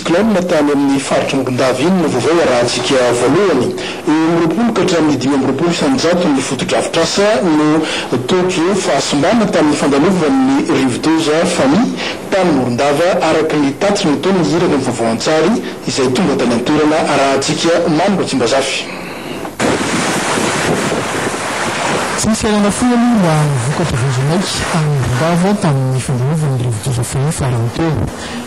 cyclone tany amin'ny faritry Morondava iny no vaovao arahantsika voalohany. Eo amin'ny 20 ka hatramin'ny 25 isan-jaton'ny fotodrafitrasa no tojo fahasimbana tamin'ny fandalovan'ny rivodoza Fani tany Morondava araka ny tatitra nataon'ny iraka ny vaovao an-tsary izay tonga tany an-toerana arahantsika Mamy Ratsimbazafy. Tsy nisy aina nafoy aloha raha ny vokatra vonjimaika any Morondava tamin'ny fandalovan'ny rivodoza Fani farany teo.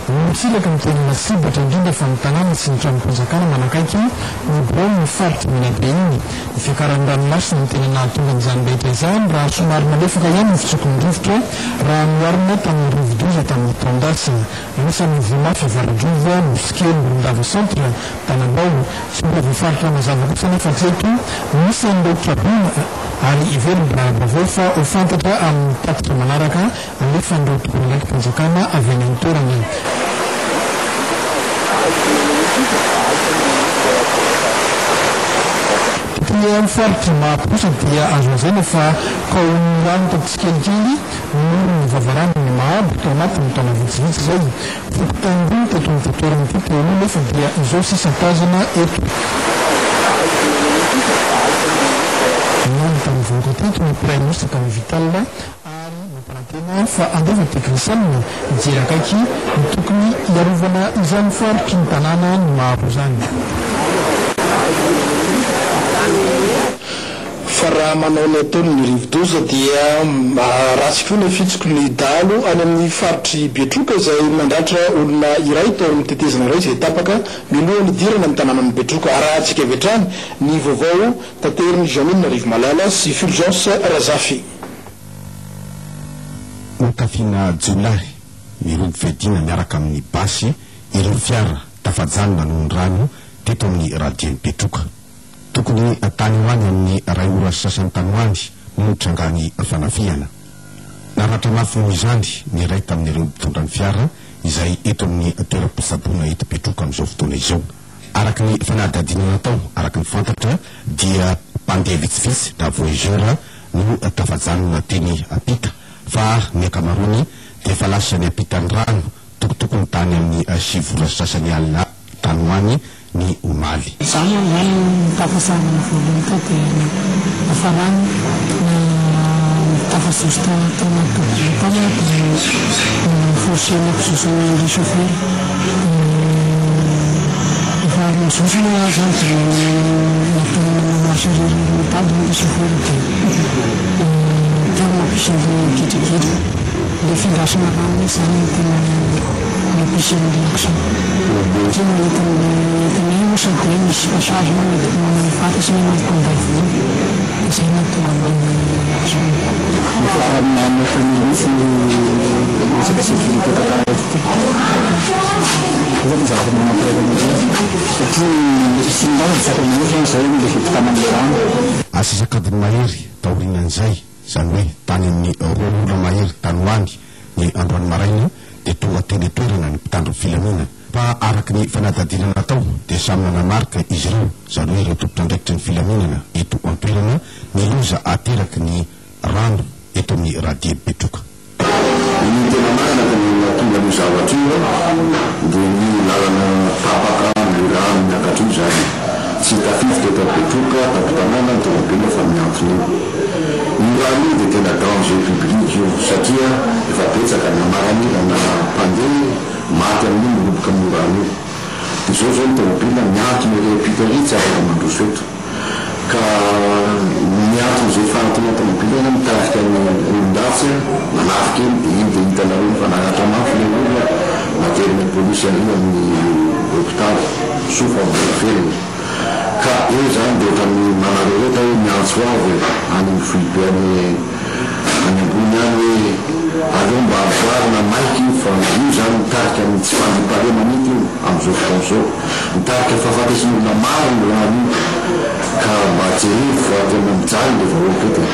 Ny morontsiraka no tena lasibatra indrindra fa ny tanàna sy ny tranom-panjakana manakaiky ny biraon'ny faritr'i Menabe iny. Ny fiakaran'ny ranomasina no tena nahatonga an'izany rehetra izany raha somary nalefaka ihany ny fitsoky ny rivotra raha noharina tamin'ny rivodoza tamin'ny taon-dasa. Anisan'ny voa mafy Avaradrova, Nosikely, Morondava Centre, Tanambao. Tsy mbola voafaritra mazava kosa anefa hatreto ny isan'ireo traboina ary heverim-baovao fa ho fantatra amin'ny tatitra manaraka alefan'ireo tompon'andraiki-panjakana avy any an-toerana. Taty amin'ny faritr'i Mahabo kosa dia azo lazaina fa kaomin'ny rano tao tsikelikely noho ny vavaranon'i Mahabo tao anatin'ny taona vitsivitsy izay. Fokontany roa teto amin'ity toerana ity teo aloha nefa dia izao sisa tazana eto. Nanontany vahoaka teto ny Praiminisitra Camille Vital ary nampanantena fa handefa teknisianina hijery akaiky ny tokony hiarovana izany faritry ny tanàna ny Mahabo izany. Fa raha manao ny ataony ny rivodoza dia ratsy koa ny fitsiky ny dahalo any amin'ny faritr'i Betroka izay nandratra olona iray tao amin'ny tetezana iray izay tapaka mialohan'ny hidirana ny tanànan'i Betroka. Arahantsika avy hatrany ny vaovao taterin'i Jeanine Rivomalala sy Fulgence Razafy. Notafihina jiolahy mirongo fiadiana miaraka amin'ny basy ireo fiara tafajanona noho ny rano teto amin'ny radien'i Betroka. Tokony tany ho any amin'ny iray ora sy sasany tany ho any no nitrangan'ny fanafihana. Naratra mafy noho izany ny iray tamin'ireo mpitondra ny fiara izay eto amin'ny toeram-pitsaboana eto Betroka amin'izao fotoana izao. Araka ny fanadihadiana natao, araka ny fantatra dia mpandeha vitsivitsy na voyageur no tafajanona teny ampita fa ny ankamaroany dia efa lasa niampita ny rano tokotokony tany amin'ny 9 ora sy sasany alina tany ho any ny omaly. Izaho moa izany no tafasarana voalohany tao dia nafarana tafazoso tao anaty tôbily tao aho dia ni-forcer-na hampizoso an'ilay chauffeur dia efa nizoso moa aho izany dia nataony nanao marche arrière nitady moa ilay chauffeur dia teo no nampisy an'ilay gidragidra. Ilay fiandrasana rano mihitsy izany no tena nampisy an'ilay action. Satria mahita an'ilay entana io sady hoe misy passage moa mety mahafaty sy mety minday vola. Dia izay no nahatonga an'ilay action. Ny farany nahamoaka mihitsy ny resaka sécurité tantara eto ity. Izay ny zavatra mampalahelo an'ilay izy. Satria tsy mba tsapa mihitsy izany izao ilay fitokana amin'ilay rano. Asasak'adiny mahery taorianan'izay. Izany hoe tany amin'ny roa ora mahery tany ho any ny androany maraina dia tonga teny an-toerana ny mpitandro ny filaminana. Fa araka ny fanadihadiana natao dia samy nanamarika izy ireo, izany hoe ireo tompon'andraikitry ny filaminana eto an-toerana, ny loza ateraky ny rano eto amin'ny radier Betroka. Ny tena marina dia ny nahatonga an'io zavatra io dia ny lalana tapaka amin'io rano miakatra io izany. Tsy tafiditra eto Betroka, tampon-tanàna ny tômôbila fa miantona io. Io rano io dia tena danger public io satria efa betsaka na maramila na mpandeha maty amin'io miroboka amin'io rano io. Dia izao izao ny tômôbila miantona ery ampita ery tsy afaka mandroso eto. Ka ny anton'izay fahantonan'ny tomobile anie mitarika ny olon-dratsy manafika eny dia iny dia hitanareo fa naratra mafy ilay olona naterin'ny polisy ary amin'ny hopitaly, soa fa mbola velona. Ka eo izany dia ohatran'ny manararaotra hoe miantso avo e, any amin'ny foibe any any ambony any hoe aleo mba amboarina maika io fa io izany mitarika ny tsy fandriampahalemana ito io amin'izao fotoana izao. Mitarika fahafatesan'olona maro io rano io ka mba jerevo fa tena mijaly le vahoaka eto e.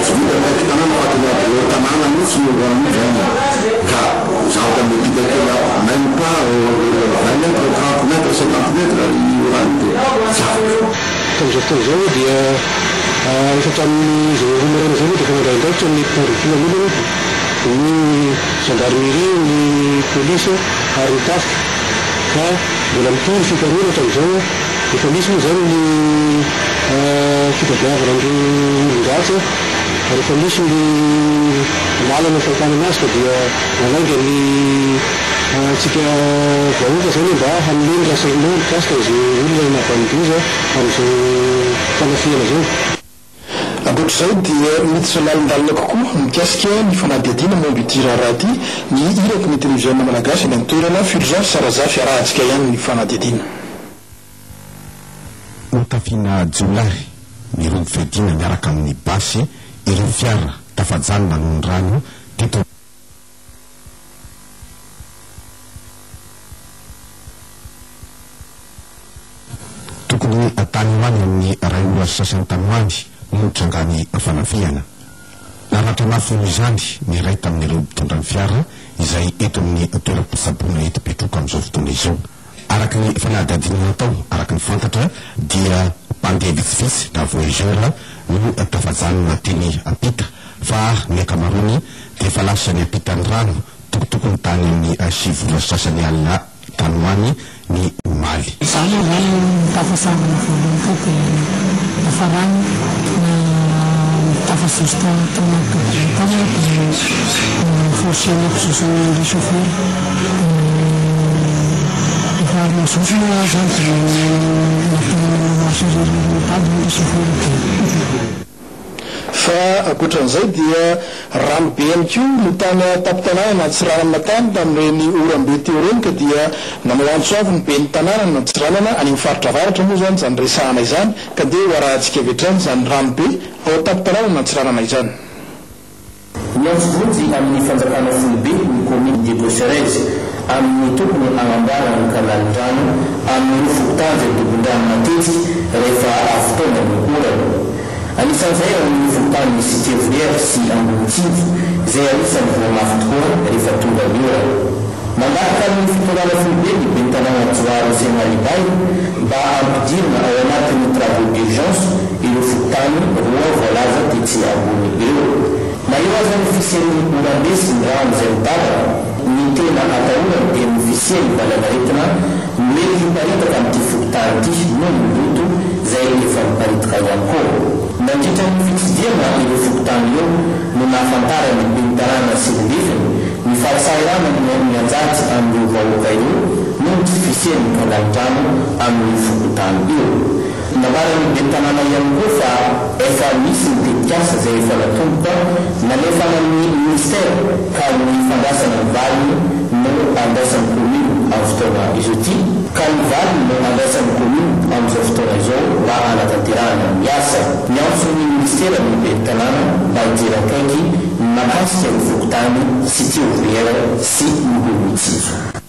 Tsy vitan'ny raiki-tanàna fa tena eo an-tanàna mihitsy io rano io zany ka zavatra miampita kely même pas 20 mètres, 30 mètres, 50 mètres io rano io dia tsy afaka. Tamin'izao fotoana izao dia efa hatramin'izao roa maraina izao aloha dia efa nandray andraikitra ny mpitandro ny filaminana, ny gendarmerie, ny polisy ary ny tafika. Fa mbola mitohy ny fikarohana hatramin'izao. Efa misy moa izany ny fitadiavana an'ireo olon-dratsy ary efa misy ny lalana fahitanana azy ka dia manainga ny antsika vahoaka izany mba hanome ny renseignement mikasika izay olona nahavanon-doza amin'izao fanafihana izao. Ankoatra izay dia miditra lalindalina kokoa mikasika ny fanadihadiana momba ity raharaha ity ny iraky ny televiziona malagasy any an-toerana, Fulgence Sarazafy, arahantsika ihany ny fanadihadiana. Notafiana jiolahy mirongo fiadiana miaraka amin'ny basy ireo fiara tafajanona noho ny rano teto. Tokony tany ho any amin'ny iray ora sy sasany tany ho any no nitrangan'ny fanafihana. Naratra mafy noho izany ny iray tamin'ireo mpitondra ny fiara izay eto amin'ny toeram-pitsaboana eto Betroka amin'izao fotoana izao. Araka ny fanadihadiana natao, araka ny fantatra dia mpandeha vitsivitsy na voyageur no tafajanona teny ampita fa ny ankamaroany dia efa lasa niampita ny rano tokotokony tany amin'ny 9 ora sy sasany alina tany ho any ny omaly. Izaho aloha izany tafasangana voalohany teo dia nafarana tafazoso tao anaty tômôbila tao aho dia ni-forcer nampizoso an'ilay chauffeur dia rehefa avy nazoso moa aho izany dia nataony nanao marche arrière nitady ilay chauffeur dia. Fa ankoatran'izay dia rano be ihany koa no tany an-tampon-tanànan' Antsiranana tany tamin'ireny oram-be teo ireny ka dia nanao antso avo ny ben'ny tanànan' Antsiranana any amin'ny faritra avaratra moa izany izany resahana izany ka dia ho arahantsika avy hatrany izany rano be ao an-tampon-tanànan' Antsiranana izany. Miantso vonjy amin'ny fanjakana foibe ny kaominina Diego Suarez amin'ny tokony hagnamboarana ny kanalin-drano amin'ireo fokontany izay dobon-drano matetika rehefa fotoana ny orana. Anisan'izay ao amin'ny fokontanin'i Cité Ouvrière sy Ambohitsinjo izay anisan'ny voa mafy tokoa rehefa tonga ny orana. Mangataka amin'ny fitondrana foibe ny ben'ny tanàna Johary Hussein Alibay mba hampidirina ao anatin'ny travaux d'urgence ireo fokontany roa voalaza tetsy ambony ireo. Na eo aza ny fisian'ny oram-be sy ny rano izay midadaka, ny tena atahorana dia ny fisian'ny valanaretina mety hiparitaka amin'ity fokontany ity noho ny loto izay efa miparitaka ihany koa. Nandritra ny fitsidihana ireo fokontany ireo no nahafantaran'ny ben'ny tanàna sy ny lefiny ny fahasahiranana mianjady amin'ireo vahoaka ireo noho ny tsy fisian'ny kandalin-drano amin'io fokontany io. Nambaran'ny ben'ny tanàna ihany koa fa efa misy ny tetikasa izay efa natomboka nalefa any amin'ny minisitera ka ny fandraisana ny valiny no andraisan'ny commune amin'ny fotoana izao ity ka ny valiny no andraisan'ny commune amin'izao fotoana izao mba hanatanterahana ny asa. Niantso ny minisitera ny ben'ny tanàna mba hijery akaiky ny mahakasika ny fokontany Cité Ouvrière sy Ambohimitsinjo.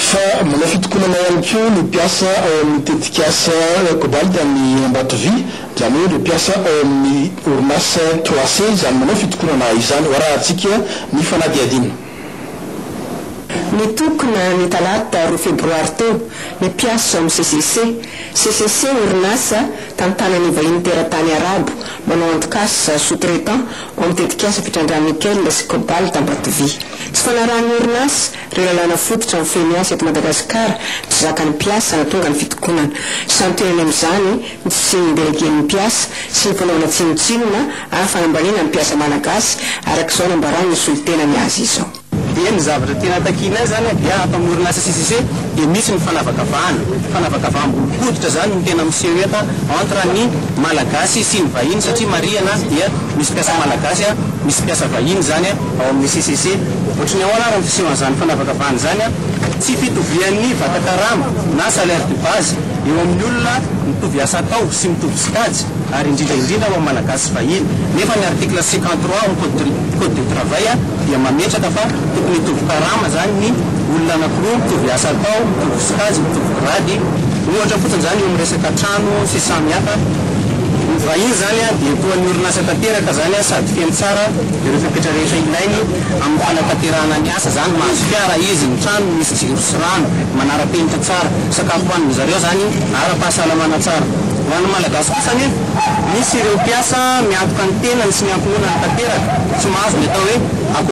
Fa manao fitokonana ihany koa ny mpiasa ao amin'ny tetikasa Cobalt any Ambatovy, izany hoe ireo mpiasa ao amin'ny orinasa Trois C izany manao fitokonana izany. Ho arahantsika ny fanadihadiana. Nitokona ny talata roa febroary teo ny mpiasa ao amin'ny CCC. CCC, orinasa tantanan'ny vahiny teratany arabo manao antok'asa, sous-traitant, ao amin'ny tetikasa fitrandraha-nickel sy cobalt Ambatovy. Tsy fanarahan'ny orinasa ireo lalàna fototra mifehy ny asa eto Madagasikara tsy zakan'ny mpiasa nahatonga ny fitokonana. Santionany amin'izany ny tsy fisian'ny delegen'ny mpiasa sy ny fanaovana tsinontsinona ary fanambaniana ny mpiasa malagasy araka izao nambaran'ny solontenany azy izao. Dia ny zavatra tena takianay izany dia ato amin'ny orinasa CCC dia misy ny fanavakavahana, fanavakavaham-bolon-koditra izany no tena miseho eto entre ny Malagasy sy ny vahiny satria marihana dia misy mpiasa Malagasy, misy mpiasa vahiny izany ao amin'ny CCC. Ohatry ny ahoana ary ny fisehon'izany fanavakavahana izany? Tsy fitovian'ny vatan-karama na salaire de base eo amin'ny olona mitovy asa atao sy mitovy sokajy ary indrindra indrindra ho an'ny Malagasy sy vahiny. Nefa ny article 53 ao amin'ny code du travail dia mametraka fa tokony hitovy karama izany ny olona anankiroa mitovy asa atao, mitovy sokajy, mitovy grady. Ohatra fotsiny izany eo amin'ny resaka trano sy samy hafa. Ny vahiny izany dia toa ny orinasa tanteraka izany sady feno tsara ireo fepetra rehetra ilainy amin'ny fanatanterahana ny asa izany, mahazo fiara izy, ny trano misy jiro sy rano, manara-penitra tsara, sakafo hohanin-dry zareo izany ara-pahasalamana tsara. Ho an'ny Malagasy kosa anefa, misy ireo mpiasa miantoka ny tenany sy ny ankohonany tanteraka, tsy mahazo ny atao hoe.